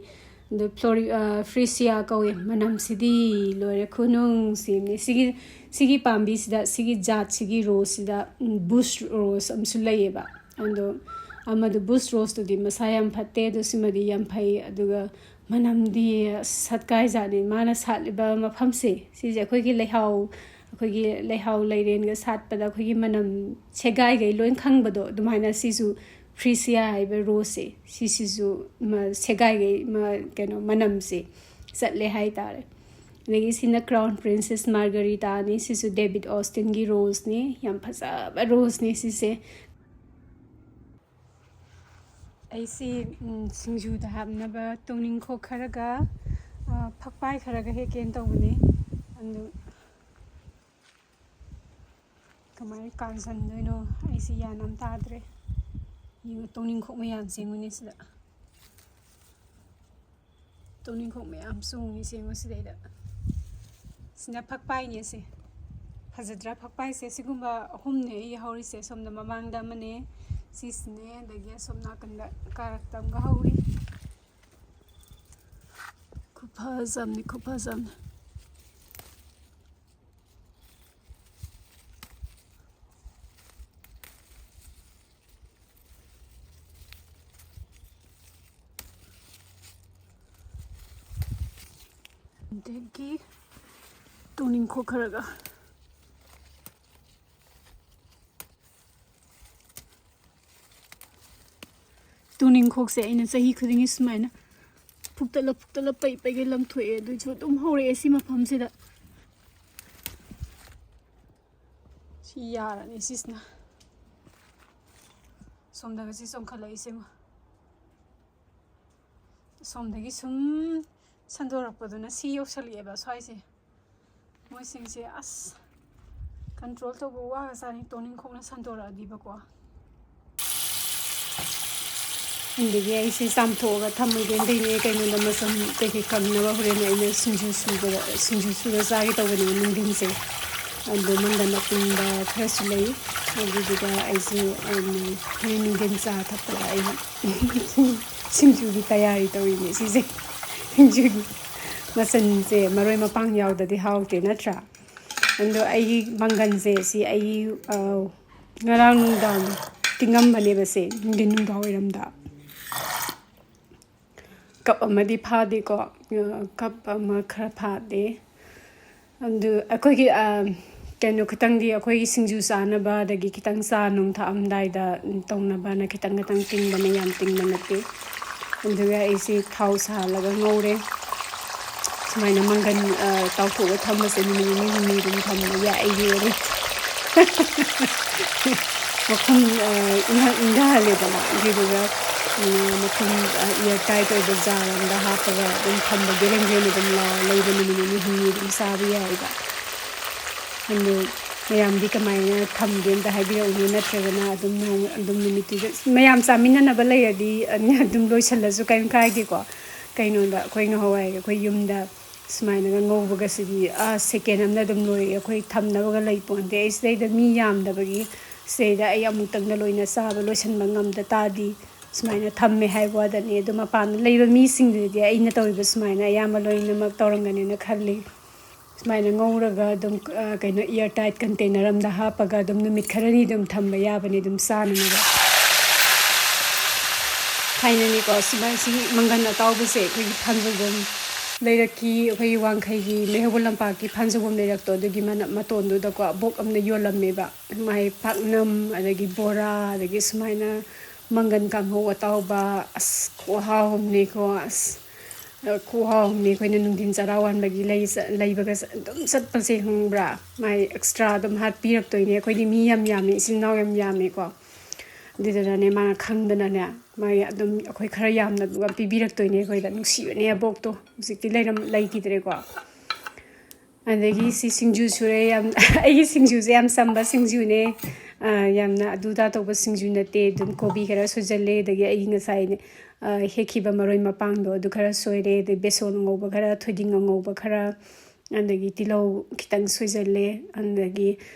ꯑꯗꯣ ꯐ꯭ꯂꯣꯔꯤ-, ꯑ, ꯐ꯭ꯔꯤꯁꯤꯌꯥ ꯀꯧꯋꯦ꯫ ꯃꯅꯝꯁꯤꯗꯤ ꯂꯣꯏꯔꯦ, ꯈꯨꯅꯨꯡꯁꯤꯝꯅꯦ꯫ ꯁꯤꯒꯤ, ꯁꯤꯒꯤ ꯄꯥꯝꯕꯤꯁꯤꯗ, ꯁꯤꯒꯤ ꯖꯥꯠꯁꯤꯒꯤ ꯔꯣꯁꯁꯤꯗ, ꯎꯝ, ꯕꯨꯁ ꯔꯣꯁ ꯑꯃꯁꯨ ꯂꯩꯌꯦꯕ꯫ ꯑꯗꯣ ꯑꯃꯗꯣ ꯕꯨꯁ ꯔꯣꯁꯇꯨꯗꯤ ꯃꯁꯥ ꯌꯥꯝ ꯐꯠꯇꯦ, ꯑꯗꯣ ꯁꯤꯃꯗꯤ ꯌꯥꯝ ꯐꯩ꯫ ꯑꯗꯨꯒ ꯃꯅꯝꯗꯤ ꯑꯁ ꯁꯠꯀꯥꯏ ꯖꯥꯠꯅꯤ꯫ ꯃꯥꯅ ꯁꯥꯠꯂꯤꯕ ꯃꯐꯝꯁꯦ, ꯁꯤꯁꯦ ꯑꯩꯈꯣꯏꯒꯤ ꯂꯩꯍꯥꯎ, ꯑꯩꯈꯣꯏꯒꯤ ꯂꯩꯍꯥꯎ ꯂꯩꯔꯦꯟꯒ ꯁꯥꯠꯄꯗ ꯑꯩꯈꯣꯏꯒꯤ ꯃꯅꯝ ꯁꯦꯒꯥꯏꯈꯩ ꯂꯣꯏ ꯈꯪꯕꯗꯣ, ꯑꯗꯨꯃꯥꯏꯅ ꯁꯤꯁꯨ ꯐ꯭ꯔꯤꯁꯤꯌꯥ ꯍꯥꯏꯕ ꯔꯣꯁꯁꯦ, ꯁꯤꯁꯤꯁꯨ ꯃ-, ꯁꯦꯒꯥꯏꯈꯩ ꯃ-, ꯀꯩꯅꯣ, ꯃꯅꯝꯁꯦ ꯆꯠꯂꯦ ꯍꯥꯏꯇꯥꯔꯦ꯫ ꯑꯗꯒꯤ ꯁꯤꯅ ꯀ꯭ꯔꯥꯎꯟ ꯄ꯭ꯔꯤꯟꯁꯦꯁ ꯃꯥꯔꯒꯔꯤꯇꯥꯅꯤ꯫ ꯁꯤꯁꯨ ꯗꯦꯕꯤꯠ ꯑꯣꯁꯇꯤꯟꯒꯤ ꯔꯣꯁꯅꯤ꯫ ꯌꯥꯝ ꯐꯖꯕ ꯔꯣꯁꯅꯤ ꯁꯤꯁꯦ꯫ ꯑꯩꯁꯤ, ꯎꯝ, ꯁꯤꯡꯖꯨꯗ ꯍꯥꯞꯅꯕ ꯇꯨꯅꯤꯡꯈꯣꯛ ꯈꯔꯒ, ꯑ, ꯐꯛꯄꯥꯏ ꯈꯔꯒ ꯍꯦꯛꯀꯦꯅ ꯇꯧꯕꯅꯤ꯫ ꯑꯗꯨ ꯀꯃꯥꯏꯅ ꯀꯥꯟꯁꯟꯗꯣꯏꯅꯣ ꯑꯩꯁꯤ ꯒ꯭ꯌꯥꯟ ꯑꯃ ꯇꯥꯗ꯭ꯔꯦ꯫ ꯌꯦꯡꯉꯨ, ꯇꯨꯅꯤꯡꯈꯣꯛ ꯃꯌꯥꯝꯁꯦ ꯌꯦꯡꯉꯨꯅꯦ ꯁꯤꯗ꯫ ꯇꯨꯅꯤꯡꯈꯣꯛ ꯃꯌꯥꯝ ꯆꯣꯡꯉꯤꯁꯦ ꯌꯦꯡꯉꯣ ꯁꯤꯗꯩꯗ꯫ ꯁꯤꯅ ꯐꯛꯄꯥꯏꯅꯦ ꯁꯦ꯫ ꯐꯖꯗ꯭ꯔꯥ ꯐꯛꯄꯥꯏꯁꯦ? ꯁꯤꯒꯨꯝꯕ ꯑꯍꯨꯝꯅꯦ ꯑꯩ ꯍꯧꯔꯤꯁꯦ꯫ ꯁꯣꯝꯗ ꯃꯃꯥꯡꯗ ꯑꯃꯅꯦ, ꯁꯤꯁꯤꯅꯦ, ꯑꯗꯒꯤ ꯑꯁꯣꯝ ꯅꯥꯀꯟꯗ ꯀꯥꯔꯛꯇ ꯑꯃꯒ ꯍꯧꯔꯤ꯫ ꯈꯨꯐꯖ ꯑꯃꯅꯤ, ꯈꯨꯐꯖ ꯑꯃꯅꯤ꯫ ꯑꯗꯒꯤ ꯇꯨꯅꯤꯡꯈꯣꯛ ꯈꯔꯒ꯫ ꯇꯨꯅꯤꯡꯈꯣꯛꯁꯦ ꯑꯩꯅ ꯆꯍꯤ ꯈꯨꯗꯤꯡꯒꯤ ꯁꯨꯃꯥꯏꯅ ꯐꯨꯛꯇꯠꯂ ꯐꯨꯛꯇꯠꯂ ꯄꯩ ꯄꯩꯒꯩ ꯂꯪꯊꯣꯛꯑꯦ, ꯑꯗꯨꯏꯁꯨ ꯑꯗꯨꯝ ꯍꯧꯔꯛꯑꯦ ꯁꯤ ꯃꯐꯝꯁꯤꯗ꯫ ꯁꯤ ꯌꯥꯔꯅꯤ ꯁꯤꯁꯤꯅ꯫ ꯁꯣꯝꯗꯒ ꯁꯤ ꯆꯣꯡꯈꯠꯂꯛꯏꯁꯦ ꯌꯦꯡꯉꯣ꯫ ꯁꯣꯝꯗꯒꯤ ꯁꯨꯝ ꯁꯟꯗꯣꯔꯛꯄꯗꯨꯅ ꯁꯤ ꯌꯧꯁꯜꯂꯛꯑꯦꯕ ꯁ꯭ꯋꯥꯏꯁꯦ꯫ ꯃꯣꯏꯁꯤꯡꯁꯦ ꯑꯁ control ꯇꯧꯕ ꯋꯥꯒꯖꯥꯠꯅꯤ, ꯇꯨꯅꯤꯡꯈꯣꯛꯅ ꯁꯟꯗꯣꯔꯛꯑꯗꯤꯕꯀꯣ꯫ ꯑꯗꯒꯤ ꯑꯩꯁꯦ ꯆꯥꯝꯊꯣꯛꯑꯒ ꯊꯝꯃꯒꯦꯅ ꯇꯧꯔꯤꯅꯦ, ꯀꯩꯅꯣꯗ ꯃꯆꯨꯝ ꯀꯩꯀꯩ ꯀꯪꯅꯕ ꯍꯣꯔꯦꯟ ꯑꯩꯅ ꯁꯤꯡꯖꯨ ꯁꯨꯕꯗ, ꯁꯤꯡꯖꯨ ꯁꯨꯔ ꯆꯥꯒꯦ ꯇꯧꯕꯅꯦꯕ ꯅꯨꯡꯊꯤꯟꯁꯦ꯫ ꯑꯗꯣ ꯃꯪꯒꯟ ꯑꯄꯨꯝꯕ ꯈꯔꯁꯨ ꯂꯩ, ꯑꯗꯨꯗꯨꯒ ꯑꯩꯁꯦ, ꯎꯝ, ꯍꯣꯔꯦꯟ ꯅꯨꯡꯊꯤꯟ ꯆꯥ ꯊꯛꯄꯗ ꯑꯩ ꯁꯤꯡꯖꯨꯒꯤ ꯇꯌꯥꯔꯤ ꯇꯧꯔꯤꯅꯦ ꯁꯤꯁꯦ꯫ ꯁꯤꯡꯖꯨꯒꯤ ꯃꯆꯜꯁꯦ ꯃꯔꯣꯏ ꯃꯄꯥꯡ ꯌꯥꯎꯗꯗꯤ ꯍꯥꯎꯇꯦ ꯅꯠꯇ꯭ꯔꯥ? ꯑꯗꯣ ꯑꯩꯒꯤ ꯃꯪꯒꯟꯁꯦ ꯁꯤ ꯑꯩꯒꯤ, ꯑ, ꯉꯔꯥꯡ ꯅꯨꯡꯗꯥꯡ ꯇꯤꯡꯉꯝꯕꯅꯦꯕ ꯁꯦ, ꯅꯨꯡꯊꯤꯟ ꯅꯨꯡꯗꯥꯡ ꯋꯥꯏꯔꯝꯗ꯫ ꯀꯞ ꯑꯃꯗꯤ ꯐꯥꯗꯦꯀꯣ, ꯑ, ꯀꯞ ꯑꯃ ꯈꯔ ꯐꯥꯗꯦ꯫ ꯑꯗꯨ ꯑꯩꯈꯣꯏꯒꯤ, ꯑ, ꯀꯩꯅꯣ ꯈꯤꯇꯪꯗꯤ ꯑꯩꯈꯣꯏꯒꯤ ꯁꯤꯡꯖꯨ ꯆꯥꯅꯕ, ꯑꯗꯒꯤ ꯈꯤꯇꯪ ꯆꯥ ꯅꯨꯡ ꯊꯛꯑꯝꯗꯥꯏꯗ ꯇꯧꯅꯕꯅ ꯈꯤꯇꯪ ꯈꯤꯇꯪ ꯇꯤꯡꯕꯅꯦ, ꯌꯥꯝ ꯇꯤꯡꯕ ꯅꯠꯇꯦ꯫ ꯑꯗꯨꯒ ꯑꯩꯁꯦ ꯊꯥꯎ ꯁꯥꯍꯜꯂꯒ ꯉꯧꯔꯦ꯫ ꯁꯨꯃꯥꯏꯅ ꯃꯪꯒꯟ, ꯑ, ꯇꯥꯎꯊꯣꯛꯑꯒ ꯊꯝꯕꯁꯦ ꯅꯨꯃꯤꯠ ꯅꯤꯅꯤ ꯍꯨꯝꯅꯤ ꯑꯗꯨꯝ ꯊꯝꯕ ꯌꯥꯏ, ꯑꯩꯒꯤ ꯑꯣꯏꯅ꯫ ꯃꯈꯨꯝ, ꯑ, ꯏꯪꯍ-, ꯏꯪꯊꯍꯜꯂꯦꯗꯅ, ꯑꯗꯨꯗꯨꯒ, ꯎꯝ, ꯃꯈꯨꯝ, ꯑ, air tight ꯑꯣꯏꯕ ꯖꯥꯔ ꯑꯃꯗ ꯍꯥꯞꯄꯒ ꯑꯗꯨꯝ ꯊꯝꯕ, ꯒꯦꯔꯦꯝ ꯒꯦꯔꯦꯝ ꯑꯗꯨꯝ ꯂꯥꯎꯔ ꯂꯩꯕ, ꯅꯨꯃꯤꯠ ꯅꯤꯅꯤ ꯍꯨꯝꯅꯤ ꯑꯗꯨꯝ ꯆꯥꯕ ꯌꯥꯏꯕ꯫ ꯑꯗꯣ ꯃꯌꯥꯝꯗꯤ ꯀꯃꯥꯏꯅ ꯊꯝꯒꯦ ꯑꯝꯇ ꯍꯥꯏꯕꯤꯔꯛꯎꯅꯦ, ꯅꯠꯇ꯭ꯔꯒꯅ ꯑꯗꯨꯝ ꯅꯣꯡ-, ꯑꯗꯨꯝ ꯅꯨꯃꯤꯠꯇꯨꯗ ꯃꯌꯥꯝ ꯆꯥꯃꯤꯟꯅꯅꯕ ꯂꯩꯔꯗꯤ, ꯑ, ꯑꯗꯨꯝ ꯂꯣꯏꯁꯤꯜꯂꯁꯨ ꯀꯔꯤꯝ ꯀꯥꯏꯗꯦꯀꯣ꯫ ꯀꯩꯅꯣꯗ ꯑꯩꯈꯣꯏ ꯉꯍꯥꯟꯋꯥꯏ ꯑꯩꯈꯣꯏ ꯌꯨꯝꯗ ꯁꯨꯃꯥꯏꯅꯒ ꯉꯧꯕꯒꯁꯤꯗꯤ, ꯑ, second ꯑꯃꯗ ꯑꯗꯨꯝ ꯂꯣꯏꯔꯦ꯫ ꯑꯩꯈꯣꯏ ꯊꯝꯅꯕꯒ ꯂꯩ ꯄꯣꯟꯇꯦ꯫ ꯑꯩ ꯁꯤꯗꯩꯗ ꯃꯤ ꯌꯥꯝꯗꯕꯒꯤ ꯁꯤꯗꯩꯗ ꯑꯩ ꯑꯃꯨꯛꯇꯪꯗ ꯂꯣꯏꯅ ꯆꯥꯕ ꯂꯣꯏꯁꯤꯟꯕ ꯉꯝꯗ ꯇꯥꯔꯗꯤ ꯁꯨꯃꯥꯏꯅ ꯊꯝꯃꯦ ꯍꯥꯏꯕ ꯋꯥꯗꯅꯤ꯫ ꯑꯗꯣ ꯃꯄꯥꯟꯗ ꯂꯩꯕ ꯃꯤꯁꯤꯡꯗꯨꯗꯤ ꯑꯩꯅ ꯇꯧꯔꯤꯕ ꯁꯨꯃꯥꯏꯅ ꯑꯌꯥꯝꯕ ꯂꯣꯏꯅꯃꯛ ꯇꯧꯔꯝꯒꯅꯦꯅ ꯈꯜꯂꯤ꯫ ꯁꯨꯃꯥꯏꯅ ꯉꯧꯔꯒ ꯑꯗꯨꯝ, ꯑ, ꯀꯩꯅꯣ, air tight container ꯑꯝꯗ ꯍꯥꯞꯄꯒ ꯑꯗꯨꯝ ꯅꯨꯃꯤꯠ ꯈꯔꯅꯤ ꯑꯗꯨꯝ ꯊꯝꯕ ꯌꯥꯕꯅꯦ, ꯑꯗꯨꯝ ꯆꯥꯅꯅꯕ꯫ ꯊꯥꯏꯅꯅꯤꯀꯣ, ꯁꯨꯃꯥꯏ-, ꯁꯤ ꯃꯪꯒꯟ ꯑꯇꯥꯎꯕꯁꯦ ꯑꯩꯈꯣꯏꯒꯤ ꯐꯥꯟꯖꯧꯕꯝ ꯂꯩꯔꯛꯀꯤ, ꯑꯩꯈꯣꯏꯒꯤ ꯋꯥꯡꯈꯩꯒꯤ ꯃꯩꯍꯧꯕ ꯂꯝꯄꯥꯛꯀꯤ ꯐꯥꯟꯖꯧꯕꯝ ꯂꯩꯔꯛꯇꯣ, ꯑꯗꯨꯒꯤ ꯃꯅ-, ꯃꯇꯣꯟꯗꯨꯗꯀꯣ, ꯑꯕꯣꯛ ꯑꯃꯅ ꯌꯣꯜꯂꯝꯃꯦꯕ꯫ ꯃꯥꯏ ꯄꯥꯛꯅꯝ, ꯑꯗꯒꯤ ꯕꯣꯔꯥ, ꯑꯗꯒꯤ ꯁꯨꯃꯥꯏꯅ ꯃꯪꯒꯟ ꯀꯥꯡꯍꯧ ꯑꯇꯥꯎꯕ, ꯑꯁ, ꯈꯨꯍꯥꯎ ꯑꯃꯅꯦꯀꯣ, ꯑꯁ꯫ ꯈꯨꯍꯥꯎ ꯑꯃꯅꯦ꯫ ꯑꯩꯈꯣꯏꯅ ꯅꯨꯡꯊꯤꯟ ꯆꯔꯥ ꯋꯥꯟꯕꯒꯤ ꯂꯩ-, ꯂꯩꯕꯒ ꯑꯗꯨꯝ ꯆꯠꯄꯁꯦ, ꯈꯪꯕ꯭ꯔꯥ? ꯃꯥꯏ extra ꯑꯗꯨꯝ ꯍꯥꯠꯄꯤꯔꯛꯇꯣꯏꯅꯦ꯫ ꯑꯩꯈꯣꯏꯗꯤ ꯃꯤ ꯌꯥꯝ ꯌꯥꯝꯃꯦ, ꯏꯆꯤꯜ ꯏꯅꯥꯎ ꯌꯥꯝ ꯌꯥꯝꯃꯦꯀꯣ꯫ ꯑꯗꯨꯗꯨꯅꯅꯦ, ꯃꯥꯅ ꯈꯪꯗꯅꯅꯦ, ꯃꯥꯏ ꯑꯗꯨꯝ ꯑꯩꯈꯣꯏ ꯈꯔ ꯌꯥꯝꯅ ꯑꯗꯨꯝ ꯄꯤꯕꯤꯔꯛꯇꯣꯏꯅꯦ ꯑꯩꯈꯣꯏꯗ꯫ ꯅꯨꯡꯁꯤꯕꯅꯦ ꯑꯕꯣꯛꯇꯣ꯫ ꯍꯧꯖꯤꯛꯇꯤ ꯂꯩꯔꯝ-, ꯂꯩꯈꯤꯗ꯭ꯔꯦꯀꯣ꯫ ꯑꯗꯒꯤ ꯁꯤ ꯁꯤꯡꯖꯨ ꯁꯨꯔꯦ꯫ ꯌꯥꯝ, ꯑꯩꯒꯤ ꯁꯤꯡꯖꯨꯁꯦ ꯌꯥꯝ ꯆꯝꯕ ꯁꯤꯡꯖꯨꯅꯦ꯫ ꯑ, ꯌꯥꯝꯅ ꯑꯗꯨ ꯑꯗꯥ ꯇꯧꯕ ꯁꯤꯡꯖꯨ ꯅꯠꯇꯦ꯫ ꯑꯗꯨꯝ ꯀꯣꯕꯤ ꯈꯔ ꯁꯣꯏꯖꯜꯂꯦ, ꯑꯗꯒꯤ ꯑꯩꯒꯤ ꯉꯁꯥꯏ, ꯑ, ꯍꯦꯛꯈꯤꯕ ꯃꯔꯣꯏ ꯃꯄꯥꯡꯗꯣ ꯑꯗꯨ ꯈꯔ ꯁꯣꯏꯔꯦ, ꯑꯗꯩ ꯕꯦꯁꯣꯟ ꯑꯉꯧꯕ ꯈꯔ, ꯊꯣꯏꯗꯤꯡ ꯑꯉꯧꯕ ꯈꯔ, ꯑꯗꯒꯤ ꯇꯤꯜꯍꯧ ꯈꯤꯇꯪ ꯁꯣꯏꯖꯜꯂꯦ, ꯑꯗꯒꯤ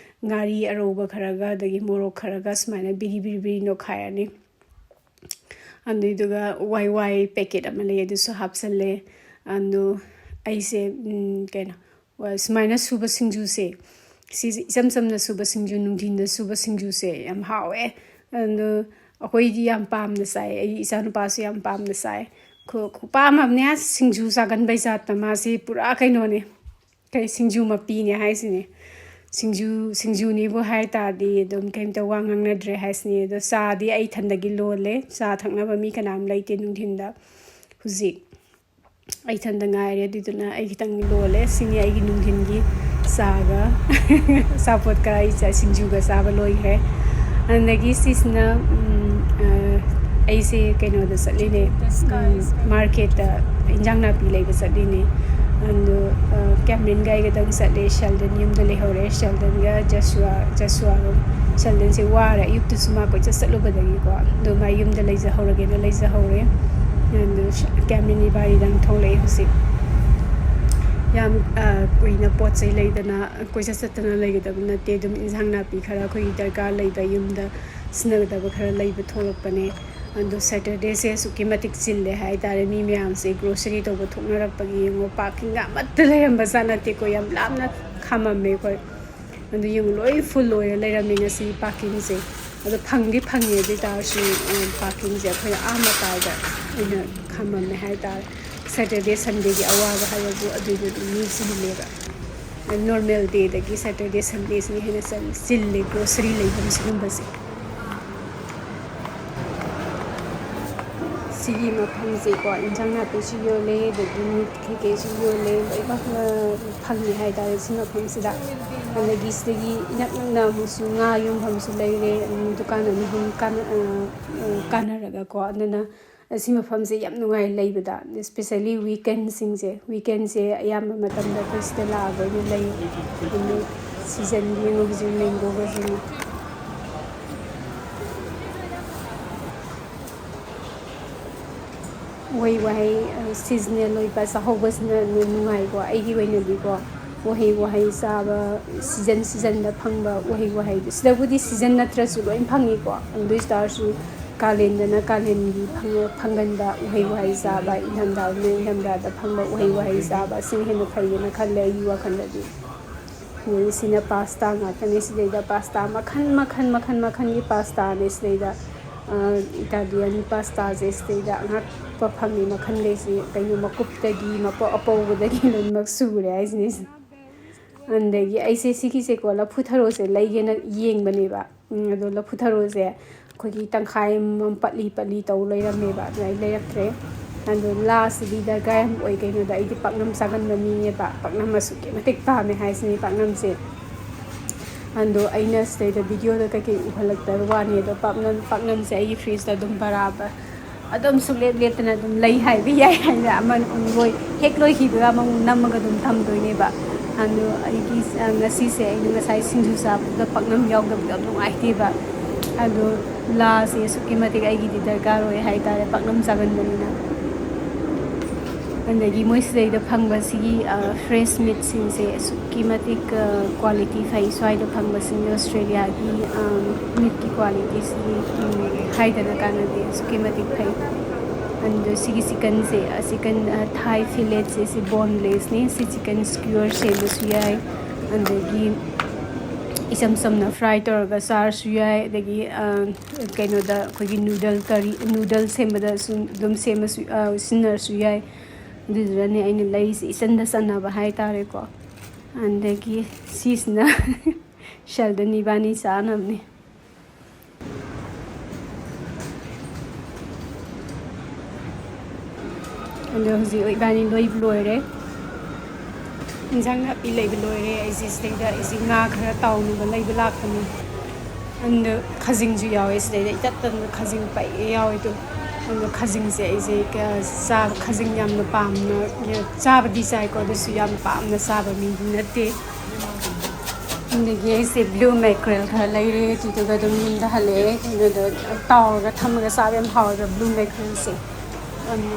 ꯉꯥꯔꯤ ꯑꯔꯧꯕ ꯈꯔꯒ, ꯑꯗꯒꯤ ꯃꯣꯔꯣꯛ ꯈꯔꯒ ꯁꯨꯃꯥꯏꯅ ꯕꯤꯔꯤ ꯕꯤꯔꯤ ꯕꯤꯔꯤ ꯅꯣꯛꯈꯥꯏꯔꯅꯤ꯫ ꯑꯗꯨꯏꯗꯨꯒ ꯋꯥꯏ ꯋꯥꯏ packet ꯑꯃ ꯂꯩ, ꯑꯗꯨꯁꯨ ꯍꯥꯞꯆꯜꯂꯦ꯫ ꯑꯗꯨ ꯑꯩꯁꯦ, ꯎꯝ, ꯀꯩꯅꯣ, ꯁꯨꯃꯥꯏꯅ ꯁꯨꯕ ꯁꯤꯡꯖꯨꯁꯦ, ꯁꯤꯁꯦ ꯏꯆꯝ ꯆꯝꯅ ꯁꯨꯕ ꯁꯤꯡꯖꯨ, ꯅꯨꯡꯊꯤꯟꯗ ꯁꯨꯕ ꯁꯤꯡꯖꯨꯁꯦ ꯌꯥꯝ ꯍꯥꯎꯋꯦ꯫ ꯑꯗꯨ ꯑꯩꯈꯣꯏꯗꯤ ꯌꯥꯝ ꯄꯥꯝꯅ ꯆꯥꯏ, ꯑꯩ ꯏꯆꯥꯅꯨꯄꯥꯁꯨ ꯌꯥꯝ ꯄꯥꯝꯅ ꯆꯥꯏ꯫ ꯈꯨ-, ꯈꯨꯄꯥꯝ ꯑꯃꯅꯦ, ꯁꯤꯡꯖꯨ ꯆꯥꯒꯟꯕꯩ ꯖꯥꯠꯇ ꯃꯥꯁꯤ ꯄꯨꯔꯥ ꯀꯩꯅꯣꯅꯦ꯫ ꯀꯩ ꯁꯤꯡꯖꯨ ꯃꯄꯤꯅꯦ ꯍꯥꯏꯁꯤꯅꯦ꯫ ꯁꯤꯡꯖꯨ, ꯁꯤꯡꯖꯨꯅꯤꯕꯨ ꯍꯥꯏ ꯇꯥꯔꯗꯤ ꯑꯗꯨꯝ ꯀꯩꯝꯇ ꯋꯥ ꯉꯥꯡꯅꯗ꯭ꯔꯦ ꯍꯥꯏꯁꯤꯅꯦ꯫ ꯑꯗꯣ ꯆꯥꯗꯤ ꯑꯩ ꯏꯊꯟꯗꯒꯤ ꯂꯣꯜꯂꯦ꯫ ꯆꯥ ꯊꯛꯅꯕ ꯃꯤ ꯀꯅꯥꯝ ꯂꯩꯇꯦ ꯅꯨꯡꯊꯤꯟꯗ꯫ ꯍꯧꯖꯤꯛ ꯑꯩ ꯏꯊꯟꯗ ꯉꯥꯏꯔꯦ꯫ ꯑꯗꯨꯗꯨꯅ ꯑꯩ ꯈꯤꯇꯪ ꯂꯣꯜꯂꯦ꯫ ꯁꯤꯅꯤ ꯑꯩꯒꯤ ꯅꯨꯡꯊꯤꯟꯒꯤ ꯆꯥꯒ ꯑꯆꯥꯄꯣꯠꯀ ꯑꯩ ꯆꯥ-, ꯁꯤꯡꯖꯨꯒ ꯆꯥꯕ ꯂꯣꯏꯈ꯭ꯔꯦ꯫ ꯑꯗꯒꯤ ꯁꯤꯁꯤꯅ, ꯎꯝ, ꯑ, ꯑꯩꯁꯦ ꯀꯩꯅꯣꯗ ꯆꯠꯂꯤꯅꯦ, ꯎꯝ, marketꯇ ꯏꯟꯖꯥꯡ ꯅꯥꯄꯤ ꯂꯩꯕ ꯆꯠꯂꯤꯅꯦ꯫ ꯑꯗꯣ, ꯑ, ꯀꯦꯃꯔꯤꯟꯒ ꯑꯩꯒꯗꯪ ꯆꯠꯂꯦ꯫ ꯁꯦꯜꯗꯟ ꯌꯨꯝꯗ ꯂꯩꯍꯧꯔꯦ꯫ ꯁꯦꯜꯗꯟꯒ ꯖꯁꯨꯋꯥ, ꯖꯁꯨꯋꯥꯒ, ꯁꯦꯜꯗꯟꯁꯦ ꯋꯥꯔꯦ꯫ ꯑꯌꯨꯛꯇꯁꯨ ꯃꯥ ꯀꯣꯏꯆꯠ ꯆꯠꯂꯨꯕꯗꯒꯤꯀꯣ꯫ ꯑꯗꯣ ꯃꯥ ꯌꯨꯝꯗ ꯂꯩꯖꯍꯧꯔꯒꯦꯅ ꯂꯩꯖꯍꯧꯔꯦ꯫ ꯑꯗꯣ ꯁ-, ꯀꯦꯃꯔꯤꯟ ꯏꯕꯥꯅꯤꯗꯪ ꯊꯣꯛꯂꯛꯑꯦ ꯍꯧꯖꯤꯛ꯫ ꯌꯥꯝ, ꯑ, ꯀꯨꯏꯅ ꯄꯣꯠ ꯆꯩ ꯂꯩꯗꯅ ꯀꯣꯏꯆꯠ ꯆꯠꯇꯅ ꯂꯩꯒꯗꯕ ꯅꯠꯇꯦ꯫ ꯑꯗꯨꯝ ꯏꯟꯖꯥꯡ ꯅꯥꯄꯤ ꯈꯔ ꯑꯩꯈꯣꯏꯒꯤ ꯗꯔꯀꯥꯔ ꯂꯩꯕ ꯌꯨꯝꯗ ꯁꯤꯖꯤꯟꯅꯒꯗꯕ ꯈꯔ ꯂꯩꯕ ꯊꯣꯛꯂꯛꯄꯅꯦ꯫ ꯑꯗꯣ ꯁꯦꯇꯔꯗꯦꯁꯦ ꯑꯁꯨꯛꯀꯤ ꯃꯇꯤꯛ ꯆꯤꯜꯂꯦ ꯍꯥꯏꯇꯥꯔꯦ꯫ ꯃꯤ ꯃꯌꯥꯝꯁꯦ ꯒ꯭ꯔꯣꯁꯔꯤ ꯇꯧꯕ ꯊꯣꯛꯅꯔꯛꯄꯒꯤ ꯌꯦꯡꯉꯣ, ꯄꯥꯔꯀꯤꯡꯒ ꯑꯃꯠꯇ ꯂꯩꯔꯝꯕꯖꯥꯠ ꯅꯠꯇꯦꯀꯣ꯫ ꯌꯥꯝ ꯂꯥꯞꯅ ꯈꯥꯝꯃꯝꯃꯦ ꯑꯩꯈꯣꯏ꯫ ꯑꯗꯨ ꯌꯦꯡꯉꯨ, ꯂꯣꯏ ꯐꯨꯜ ꯑꯣꯏꯔ ꯂꯩꯔꯝꯃꯦ ꯉꯁꯤ ꯄꯥꯔꯀꯤꯡꯁꯦ꯫ ꯑꯗꯣ ꯐꯪꯗꯤ ꯐꯪꯉꯦ, ꯑꯗꯨ ꯑꯣꯏ ꯇꯥꯔꯁꯨ, ꯎꯝ, ꯄꯥꯔꯀꯤꯡꯁꯦ ꯑꯩꯈꯣꯏꯅ ꯑꯥ ꯃꯇꯥꯏꯗ ꯑꯣꯏꯅ ꯈꯥꯝꯃꯝꯃꯦ ꯍꯥꯏ ꯇꯥꯔꯦ꯫ ꯁꯦꯇꯔꯗꯦ ꯁꯟꯗꯦꯒꯤ ꯑꯋꯥꯕ ꯍꯥꯏꯕꯕꯨ ꯑꯗꯨꯏꯗꯨꯗꯤ ꯃꯤ ꯆꯤꯜꯂꯦꯕ꯫ ꯅꯣꯔꯃꯦꯜ ꯗꯦꯗꯒꯤ ꯁꯦꯇꯔꯗꯦ ꯁꯟꯗꯦꯁꯤꯅ ꯍꯦꯟꯅ ꯆꯤꯜ-, ꯆꯤꯜꯂꯦ ꯒ꯭ꯔꯣꯁꯔꯤ ꯂꯩꯐꯝ ꯁꯤꯒꯨꯝꯕꯁꯦ꯫ ꯁꯤꯒꯤ ꯃꯐꯝꯁꯦꯀꯣ, ꯏꯟꯖꯥꯡ ꯅꯥꯄꯤꯁꯨ ꯌꯣꯜꯂꯦ, ꯑꯗꯒꯤ ꯃꯤꯠ ꯀꯩꯀꯩꯁꯨ ꯌꯣꯜꯂꯦ, ꯂꯣꯏꯅꯃꯛꯅ ꯐꯪꯉꯦ ꯍꯥꯏꯇꯥꯔꯦ ꯁꯤ ꯃꯐꯝꯁꯤꯗ꯫ ꯑꯗꯒꯤ ꯁꯤꯗꯒꯤ ꯏꯅꯛ ꯅꯛꯅ ꯑꯃꯨꯛꯁꯨ ꯉꯥ ꯌꯣꯟꯐꯝꯁꯨ ꯂꯩꯔꯦ, ꯑꯗꯨꯝ ꯗꯨꯀꯥꯟ ꯑꯅꯤ ꯑꯍꯨꯝ ꯀꯥꯟꯅ-, ꯑ, ꯑ, ꯀꯥꯟꯅꯔꯒꯀꯣ꯫ ꯑꯗꯨꯅ ꯁꯤ ꯃꯐꯝꯁꯦ ꯌꯥꯝ ꯅꯨꯡꯉꯥꯏ ꯂꯩꯕꯗ, especially weekendꯁꯤꯡꯁꯦ꯫ Weekendꯁꯦ ꯑꯌꯥꯝꯕ ꯃꯇꯝꯗ ꯑꯩꯈꯣꯏ ꯁꯤꯗ ꯂꯥꯛꯑꯒ ꯑꯣꯏꯅ ꯂꯩ꯫ ꯑꯗꯨ seasonꯒꯤ ꯌꯦꯡꯉꯣ, ꯍꯧꯖꯤꯛ mangoꯒꯁꯤꯅ꯫ ꯎꯍꯩ ꯋꯥꯍꯩ, ꯑ, seasonal ꯑꯣꯏꯕ ꯆꯥꯍꯧꯕꯁꯤꯅ ꯅꯨꯡꯉꯥꯏꯀꯣ꯫ ꯑꯩꯒꯤ ꯑꯣꯏꯅꯗꯤꯀꯣ, ꯎꯍꯩ ꯋꯥꯍꯩ ꯆꯥꯕ, season seasonꯗ ꯐꯪꯕ ꯎꯍꯩ ꯋꯥꯍꯩꯗꯣ, ꯁꯤꯗꯕꯨꯗꯤ season ꯅꯠꯇ꯭ꯔꯁꯨ ꯂꯣꯏ ꯐꯪꯉꯤꯀꯣ꯫ ꯑꯗꯨ ꯑꯣꯏ ꯇꯥꯔꯁꯨ ꯀꯥꯂꯦꯟꯗꯅ ꯀꯥꯂꯦꯟꯒꯤ ꯐꯪ-, ꯐꯪꯒꯟꯕ ꯎꯍꯩ ꯋꯥꯍꯩ ꯆꯥꯕ, ꯏꯪꯊꯝꯊꯥꯗꯅ ꯏꯪꯊꯝꯊꯥꯗ ꯐꯪꯕ ꯎꯍꯩ ꯋꯥꯍꯩ ꯆꯥꯕ, ꯑꯁꯤꯅ ꯍꯦꯟꯅ ꯐꯩꯌꯦꯅ ꯈꯜꯂꯦ ꯑꯩꯒꯤ ꯋꯥꯈꯜꯗꯗꯤ꯫ ꯑꯗꯩ ꯁꯤꯅ pasta ꯉꯥꯛꯇꯅꯦ꯫ ꯁꯤꯗꯩꯗ pasta ꯃꯈꯜ, ꯃꯈꯜ, ꯃꯈꯜ, ꯃꯈꯜꯒꯤ pastaꯅꯦ꯫ ꯁꯤꯗꯩꯗ, ꯑ, Italian pastaꯁꯦ ꯁꯤꯗꯩꯗ ꯑꯉꯛꯄ ꯐꯪꯉꯤ꯫ ꯃꯈꯜꯈꯩꯁꯤ ꯀꯩꯅꯣ, ꯃꯀꯨꯞꯇꯒꯤ, ꯃꯄꯣ-, ꯑꯄꯧꯕꯗꯒꯤ ꯂꯣꯏꯅꯃꯛ ꯁꯨꯔꯦ ꯍꯥꯏꯁꯤꯅꯦ꯫ ꯑꯗꯒꯤ ꯑꯩꯁꯦ ꯁꯤꯒꯤꯁꯦꯀꯣ, ꯂꯐꯨ ꯊꯔꯣꯁꯦ ꯂꯩꯒꯦꯅ ꯌꯦꯡꯕꯅꯦꯕ꯫ ꯎꯝ, ꯑꯗꯣ ꯂꯐꯨ ꯊꯔꯣꯁꯦ ꯑꯩꯈꯣꯏꯒꯤ ꯇꯪꯈꯥꯏ ꯑꯃꯃꯝ ꯄꯠꯂꯤ ꯄꯠꯂꯤ ꯇꯧ ꯂꯩꯔꯝꯃꯦꯕ, ꯑꯗꯨꯅ ꯑꯩ ꯂꯩꯔꯛꯇ꯭ꯔꯦ꯫ ꯑꯗꯣ ꯂꯥꯁꯤꯗꯤ ꯗꯔꯀꯥꯔ ꯌꯥꯝ ꯑꯣꯏ꯫ ꯀꯩꯅꯣꯗ, ꯑꯩꯗꯤ ꯄꯥꯛꯅꯝ ꯆꯥꯒꯟꯕ ꯃꯤꯅꯦꯕ, ꯄꯥꯛꯅꯝ ꯑꯁꯨꯛꯀꯤ ꯃꯇꯤꯛ ꯄꯥꯝꯃꯦ ꯍꯥꯏꯁꯤꯅꯤ ꯄꯥꯛꯅꯝꯁꯦ꯫ ꯑꯗꯣ ꯑꯩꯅ ꯁꯤꯗꯩꯗ videoꯗ ꯀꯩꯀꯩ ꯎꯍꯜꯂꯛꯇꯕ ꯋꯥꯅꯤ꯫ ꯑꯗꯣ ꯄꯥꯛꯅꯝ, ꯄꯥꯛꯅꯝꯁꯦ ꯑꯩꯒꯤ fridgeꯇ ꯑꯗꯨꯝ ꯕꯔꯥꯕꯔ ꯑꯗꯨꯝ ꯁꯨꯡꯂꯦꯞ ꯂꯦꯞꯇꯅ ꯑꯗꯨꯝ ꯂꯩ ꯍꯥꯏꯕ ꯌꯥꯏ꯫ ꯍꯥꯏꯅ ꯑꯃ ꯂꯣꯏ-, ꯍꯦꯛ ꯂꯣꯏꯈꯤꯕꯒ ꯑꯃꯃꯨꯛ ꯅꯝꯃꯒ ꯑꯗꯨꯝ ꯊꯝꯗꯣꯏꯅꯦꯕ꯫ ꯑꯗꯣ ꯑꯩꯒꯤ, ꯑ, ꯉꯁꯤꯁꯦ ꯑꯩꯅ ꯉꯁꯥꯏ ꯁꯤꯡꯖꯨ ꯆꯥꯕꯗꯨꯗ ꯄꯥꯛꯅꯝ ꯌꯥꯎꯗꯕꯗꯣ ꯌꯥꯝ ꯅꯨꯡꯉꯥꯏꯇꯦꯕ꯫ ꯑꯗꯣ ꯂꯥꯁꯦ ꯑꯁꯨꯛꯀꯤ ꯃꯇꯤꯛ ꯑꯩꯒꯤꯗꯤ ꯗꯔꯀꯥꯔ ꯑꯣꯏ ꯍꯥꯏꯇꯥꯔꯦ, ꯄꯥꯛꯅꯝ ꯆꯥꯒꯟꯕꯅꯤꯅ꯫ ꯑꯗꯒꯤ ꯃꯣꯏ ꯁꯤꯗꯩꯗ ꯐꯪꯕ ꯁꯤꯒꯤ ꯐ꯭ꯔꯦꯁ ꯃꯤꯠꯁꯤꯡꯁꯦ ꯑꯁꯨꯛꯀꯤ ꯃꯇꯤꯛ ꯀ꯭ꯋꯥꯂꯤꯇꯤ ꯐꯩ꯫ ꯁ꯭ꯋꯥꯏꯗ ꯐꯪꯕꯁꯤꯡꯁꯦ ꯑꯣꯁꯇ꯭ꯔꯦꯂꯤꯌꯥꯒꯤ ꯃꯤꯠꯀꯤ ꯀ꯭ꯋꯥꯂꯤꯇꯤꯁꯤꯗꯤ ꯍꯥꯏꯗꯅ ꯀꯥꯟꯅꯗꯦ, ꯑꯁꯨꯛꯀꯤ ꯃꯇꯤꯛ ꯐꯩ꯫ ꯑꯗꯣ ꯁꯤꯒꯤ ꯆꯤꯀꯟꯁꯦ, ꯆꯤꯀꯟ ꯊꯥꯏ ꯐꯤꯂꯦꯠꯁꯦ, ꯁꯤ ꯕꯣꯟꯂꯦꯁꯅꯤ꯫ ꯁꯤ ꯆꯤꯀꯟ ꯁ꯭ꯀ꯭ꯌꯨꯋꯔ ꯁꯦꯝꯕꯁꯨ ꯌꯥꯏ, ꯑꯗꯒꯤ ꯏꯆꯝ ꯆꯝꯅ ꯐ꯭ꯔꯥꯏ ꯇꯧꯔꯒ ꯆꯥꯔꯁꯨ ꯌꯥꯏ, ꯑꯗꯒꯤ ꯀꯩꯅꯣꯗ ꯑꯩꯈꯣꯏꯒꯤ ꯅꯨꯗꯜ ꯀꯔꯤ, ꯅꯨꯗꯜ ꯁꯦꯝꯕꯗꯁꯨ ꯑꯗꯨꯝ ꯁꯦꯝꯃꯁꯨ, ꯁꯤꯖꯤꯟꯅꯔꯁꯨ ꯌꯥꯏ꯫ ꯑꯗꯨꯗꯨꯅꯅꯦ ꯑꯩꯅ ꯂꯩꯁꯦ ꯏꯆꯟꯗ ꯆꯟꯅꯕ ꯍꯥꯏꯇꯥꯔꯦꯀꯣ꯫ ꯑꯗꯒꯤ ꯁꯤꯁꯤꯅ ꯁꯦꯜꯗꯟ ꯏꯕꯥꯅꯤ ꯆꯥꯅꯕꯅꯤ꯫ ꯑꯗꯣ ꯍꯧꯖꯤꯛ ꯏꯕꯥꯅꯤ ꯂꯣꯏꯕ ꯂꯣꯏꯔꯦ, ꯏꯟꯁꯥꯡ ꯅꯥꯄꯤ ꯂꯩꯕ ꯂꯣꯏꯔꯦ꯫ ꯑꯩꯁꯦ ꯁꯤꯗꯩꯗ ꯑꯩꯁꯦ ꯉꯥ ꯈꯔ ꯇꯥꯎꯅꯕ ꯂꯩꯕ ꯂꯥꯛꯄꯅꯤ꯫ ꯑꯗꯣ ꯈꯥꯖꯤꯡꯁꯨ ꯌꯥꯎꯋꯦ ꯁꯤꯗꯩꯗ, ꯏꯇꯠ ꯇꯠꯅ ꯈꯥꯖꯤꯡ ꯄꯩꯒꯦ ꯌꯥꯎꯋꯦ꯫ ꯑꯗꯣ ꯑꯗꯣ ꯈꯥꯖꯤꯡꯁꯦ ꯑꯩꯁꯦ ꯀꯌꯥ ꯆꯥꯕ, ꯈꯥꯖꯤꯡ ꯌꯥꯝꯅ ꯄꯥꯝꯅ ꯆꯥꯕꯗꯤ ꯆꯥꯏꯀꯣ, ꯑꯗꯨꯁꯨ ꯌꯥꯝ ꯄꯥꯝꯅ ꯆꯥꯕ ꯃꯤꯗꯤ ꯅꯠꯇꯦ꯫ ꯑꯗꯒꯤ ꯑꯩꯁꯦ ꯕ꯭ꯂꯨ ꯃꯦꯀ꯭ꯔꯦꯜ ꯈꯔ ꯂꯩꯔꯦ, ꯑꯗꯨꯗꯨꯒ ꯑꯗꯨꯝ ꯌꯨꯝꯗ ꯍꯜꯂꯛꯑꯦ꯫ ꯀꯩꯅꯣꯗ ꯇꯥꯎꯔꯒ ꯊꯝꯃꯒ ꯆꯥꯕ ꯌꯥꯝ ꯍꯥꯎꯋꯦꯕ ꯕ꯭ꯂꯨ ꯃꯦꯀ꯭ꯔꯦꯜꯁꯦ꯫ ꯑꯗꯨ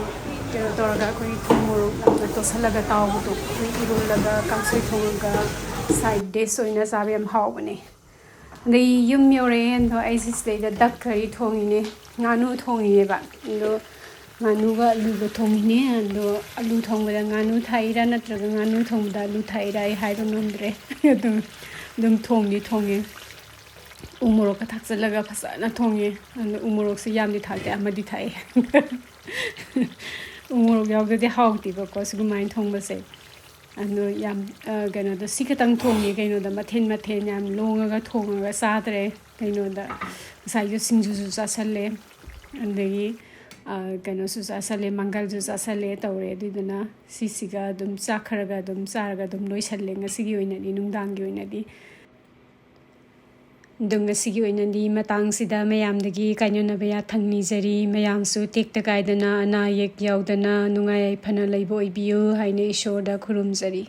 ꯀꯩꯅꯣ ꯇꯧꯔꯒ ꯑꯩꯈꯣꯏ ꯊꯨꯝ ꯃꯣꯔꯣꯛ ꯌꯥꯝꯅ ꯇꯣꯠꯁꯤꯜꯂꯒ ꯇꯥꯎꯕꯗꯣ, ꯑꯩꯈꯣꯏ ꯏꯔꯣꯜꯂꯒ ꯀꯥꯡꯁꯣꯏ ꯊꯣꯡꯉꯒ ꯁꯥꯏꯠ ꯗꯤꯁ ꯑꯣꯏꯅ ꯆꯥꯕ ꯌꯥꯝ ꯍꯥꯎꯕꯅꯦ꯫ ꯑꯗꯩ ꯌꯨꯝ ꯌꯧꯔꯛꯑꯦ꯫ ꯑꯗꯣ ꯑꯩꯁꯦ ꯁꯤꯗꯩꯗ ꯗꯛ ꯀꯔꯤ ꯊꯣꯡꯉꯤꯅꯦ, ꯉꯥꯅꯨ ꯊꯣꯡꯉꯤꯅꯦꯕ꯫ ꯑꯗꯣ ꯉꯥꯅꯨꯒ ꯑꯂꯨꯒ ꯊꯣꯡꯉꯤꯅꯦ꯫ ꯑꯗꯣ ꯑꯂꯨ ꯊꯣꯡꯕꯗ ꯉꯥꯅꯨ ꯊꯥꯛꯏꯔꯥ ꯅꯠꯇ꯭ꯔꯒ ꯉꯥꯅꯨ ꯊꯣꯡꯕꯗ ꯑꯂꯨ ꯊꯥꯛꯏꯔꯥ ꯑꯩ ꯍꯥꯏꯕ ꯉꯝꯗ꯭ꯔꯦ꯫ ꯑꯗꯨꯝ, ꯑꯗꯨꯝ ꯊꯣꯡꯗꯤ ꯊꯣꯡꯉꯦ꯫ ꯎ ꯃꯣꯔꯣꯛꯀ ꯊꯥꯛꯆꯜꯂꯒ ꯐꯖꯅ ꯊꯣꯡꯉꯦ꯫ ꯑꯗꯣ ꯎ ꯃꯣꯔꯣꯛꯁꯦ ꯌꯥꯝꯗꯤ ꯊꯥꯛꯇꯦ, ꯑꯃꯗꯤ ꯊꯥꯛꯑꯦ꯫ ꯎ ꯃꯣꯔꯣꯛ ꯌꯥꯎꯗ꯭ꯔꯗꯤ ꯍꯥꯎꯇꯦꯕꯀꯣ ꯁꯤꯒꯨꯃꯥꯏꯅ ꯊꯣꯡꯕꯁꯦ꯫ ꯑꯗꯣ ꯌꯥꯝ, ꯑ, ꯀꯩꯅꯣꯗ ꯁꯤ ꯈꯛꯇꯪ ꯊꯣꯡꯉꯦ꯫ ꯀꯩꯅꯣꯗ ꯃꯊꯦꯜ ꯃꯊꯦꯜ ꯌꯥꯝ ꯂꯣꯡꯉꯒ ꯊꯣꯡꯉꯒ ꯆꯥꯗ꯭ꯔꯦ꯫ ꯀꯩꯅꯣꯗ ꯉꯁꯥꯏꯁꯨ ꯁꯤꯡꯖꯨꯁꯨ ꯆꯥꯁꯜꯂꯦ, ꯑꯗꯒꯤ, ꯑ, ꯀꯩꯅꯣꯁꯨ ꯆꯥꯁꯜꯂꯦ, ꯃꯪꯒꯜꯁꯨ ꯆꯥꯁꯜꯂꯦ ꯇꯧꯔꯦ꯫ ꯑꯗꯨꯏꯗꯨꯅ ꯁꯤꯁꯤꯒ ꯑꯗꯨꯝ ꯆꯥꯛ ꯈꯔꯒ ꯑꯗꯨꯝ ꯆꯥꯔꯒ ꯑꯗꯨꯝ ꯂꯣꯏꯁꯜꯂꯦ ꯉꯁꯤꯒꯤ ꯑꯣꯏꯅꯗꯤ, ꯅꯨꯡꯗꯥꯡꯒꯤ ꯑꯣꯏꯅꯗꯤ꯫ ꯑꯗꯣ ꯉꯁꯤꯒꯤ ꯑꯣꯏꯅꯗꯤ ꯃꯇꯥꯡꯁꯤꯗ ꯃꯌꯥꯝꯗꯒꯤ ꯀꯥꯏꯅꯣꯅꯕ ꯌꯥꯊꯪ ꯅꯤꯖꯔꯤ꯫ ꯃꯌꯥꯝꯁꯨ ꯇꯦꯛꯇ ꯀꯥꯏꯗꯅ, ꯑꯅꯥ ꯑꯌꯦꯛ ꯌꯥꯎꯗꯅ ꯅꯨꯡꯉꯥꯏ ꯌꯥꯏꯐꯅ ꯂꯩꯕ ꯑꯣꯏꯕꯤꯌꯨ ꯍꯥꯏꯅ ꯏꯁꯣꯔꯗ ꯈꯨꯔꯨꯝꯖꯔꯤ꯫